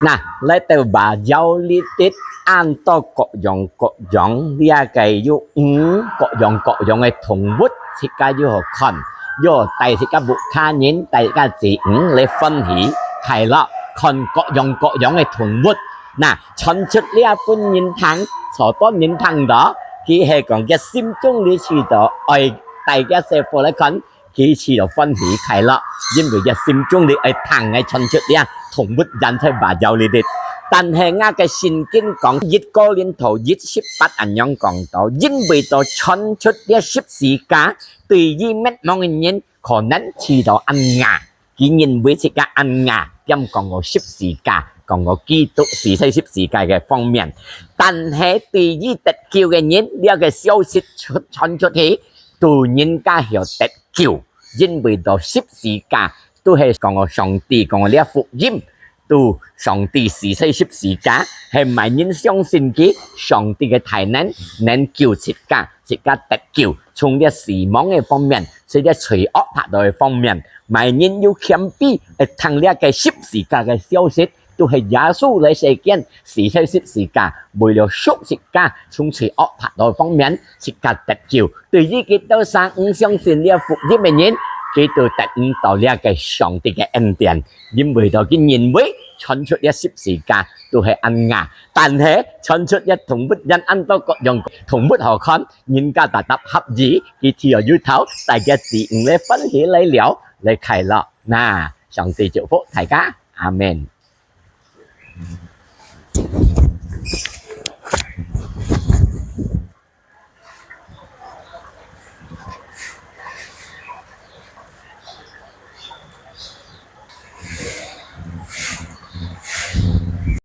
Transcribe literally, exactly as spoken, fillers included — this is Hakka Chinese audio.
那，來到Bajau Lidik，恁多各樣各樣，這个有魚，各樣各樣个動物，自家又好看，又帶自家屋下人，帶自家子女來歡喜快樂，看各樣各樣个動物。那，傳出這分人聽，坐到人聽到，佢係講佢心中裡試到，愛帶佢細伙來看， 佢試到歡喜快樂，因為佢心中裡愛聽个傳出這動物園在Bajau Lidik。但係𠊎个聖經講，一哥林多一十八恁樣講到，因為到傳出這十字架，對於滅亡个人，可能試到恁牙，佢認為自家恁牙，兼講到十字架，講到基督死在十字架个方面。但係對於得救个人，這个消息傳，傳出去， 都人家曉得救，因為到十字架都係講到上帝，講到這福音，都上帝死在十字架，係麼人相信佢，上帝个大能能救自家，自家得救，從這死亡个方面，從這罪惡拍到个方面，麼人有謙卑，會聽這个十字架个消息， 都係耶穌來世間，死在十字架，為了贖自家，從罪惡法度方面，自家得救。對於佢兜儕毋相信這福音个人，佢都得毋到這个上帝个恩典，因為到佢認為傳出這十字架都係恁牙，但係傳出這動物園恁多各樣動物好看，人家搭搭合意，佢就有頭，帶佢子女來歡喜來尞，來快樂。那，上帝祝福大家，阿門。